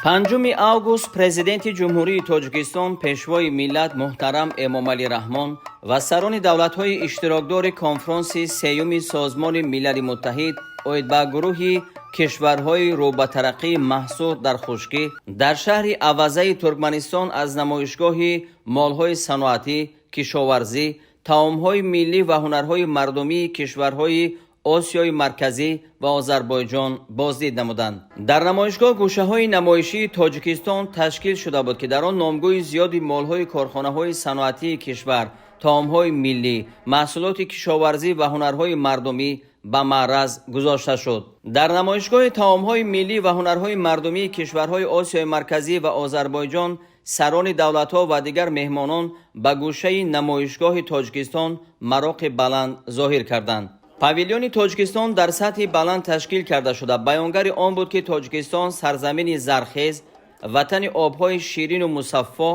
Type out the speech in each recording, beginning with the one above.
5 август Президенти Ҷумҳурии Тоҷикистон, Пешвои миллат муҳтарам Эмомалӣ Раҳмон ва сарони давлатҳои иштирокдори конфронси сеюми Созмони Милали Муттаҳид оид ба гурӯҳи кишварҳои рӯ ба тараққӣ маҳсур дар хушкӣ дар шаҳри Авазаи Туркманистон аз намоишгоҳи молҳои саноатӣ, кишоварзӣ, таомҳои миллӣ ва ҳунарҳои мардумии кишварҳои Осиёи Марказӣ ва Озарбойҷон боздид намуданд. Дар намоишгоҳ гӯшаҳои намоишии Тоҷикистон ташкил шуда буд, ки дар он номгӯи зиёди молҳои корхонаҳои саноатии кишвар, таомҳои миллӣ, маҳсулоти кишоварзӣ ва ҳунарҳои мардумӣ ба маъраз гузошта шуд. Дар намоишгоҳи таомҳои миллӣ ва ҳунарҳои мардумии кишварҳои Осиёи Марказӣ ва Озарбойҷон сарони давлатҳо ва дигар меҳмонон ба гӯшаи намоишгоҳи Тоҷикистон мароқи баланд зоҳир карданд. Павилёни Тоҷикистон дар сатҳи баланд ташкил карда шуда, баёнгари он буд, ки Тоҷикистон сарзамини зархез, ватани обҳои ширину мусаффо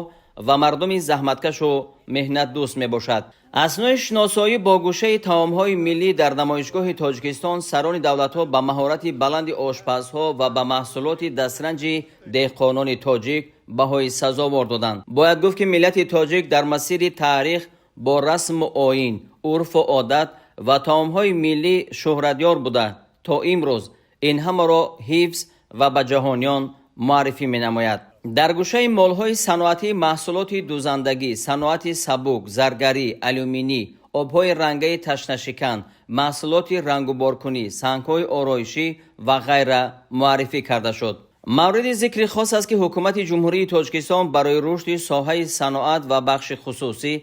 ва мардуми заҳматкашу меҳнатдӯст мебошад. Аснои шиносоӣ бо гӯшаи таомҳои миллӣ дар намоишгоҳи Тоҷикистон сарони давлатҳо ба маҳорати баланди ошпазҳо ва ба маҳсулоти дастранҷи деҳқонони тоҷик баҳои сазовор доданд. Бояд гуфт, ки миллати тоҷик дар масири таърих бо расму оин, урфу одат ва таомҳои миллӣ шӯҳратёр буда, то имрӯз ин ҳамаро ҳифз ва ба ҷаҳониён муаррифӣ менамояд. Дар гӯшаи молҳои саноатӣ маҳсулоти дӯзандагӣ, саноати сабук, заргарӣ, алюминӣ, обҳои рангаи ташнашикан, маҳсулоти рангуборкунӣ, сангҳои ороишӣ ва ғайра муаррифӣ карда шуд. Мавриди зикри хос аст, ки Ҳукумати Ҷумҳурии Тоҷикистон барои рушди соҳаи саноат ва бахши хусусӣ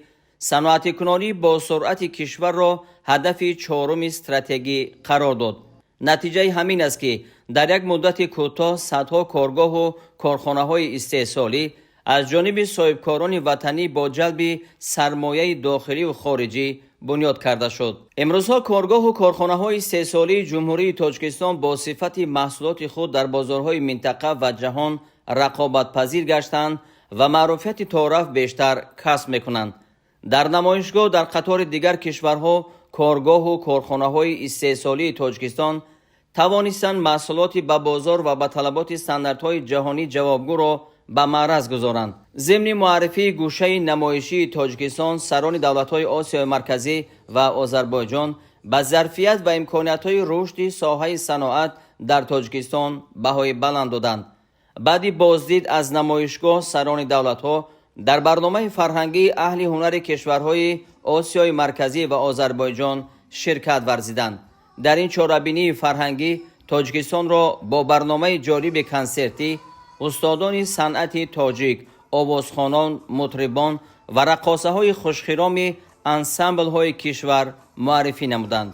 саноатикунонӣ бо суръати кишварро ҳадафи чоруми стратегӣ қарор дод. Натиҷаи ҳамин аст, ки дар як муддати кӯтоҳ садҳо коргоҳу корхонаҳои истеҳсолӣ аз ҷониби соҳибкорони ватанӣ бо ҷалби сармояи дохиливу хориҷӣ бунёд карда шуд. Имрӯзҳо коргоҳу корхонаҳои истеҳсолии Ҷумҳурии Тоҷикистон бо сифати маҳсулоти худ дар бозорҳои минтақа ва ҷаҳон рақобатпазир гаштанд ва маъруфияти торафт бештар касб мекунанд. Дар намоишгоҳ дар қатори дигар кишварҳо коргоҳу корхонаҳои истеҳсолии Тоҷикистон тавонистанд маҳсулоти ба бозор ва ба талаботи стандартҳои ҷаҳонӣ ҷавобгӯро ба маъраз гузоранд. Зимни муаррифии гӯшаи намоишии Тоҷикистон сарони давлатҳои Осиёи Марказӣ ва Озарбойҷон ба зарфият ва имкониятҳои рушди соҳаи саноат дар Тоҷикистон баҳои баланд доданд. Баъди боздид аз намоишгоҳ сарони давлатҳо дар барномаи фарҳангии аҳли ҳунари кишварҳои Осиёи Марказӣ ва Озарбойҷон ширкат варзиданд. Дар ин чорабинии фарҳангӣ Тоҷикистонро бо барномаи ҷолиби консертӣ устодони санъати тоҷик, овозхонон, мутрибон ва раққосаҳои хушхироми ансамблҳои кишвар муаррифӣ намуданд.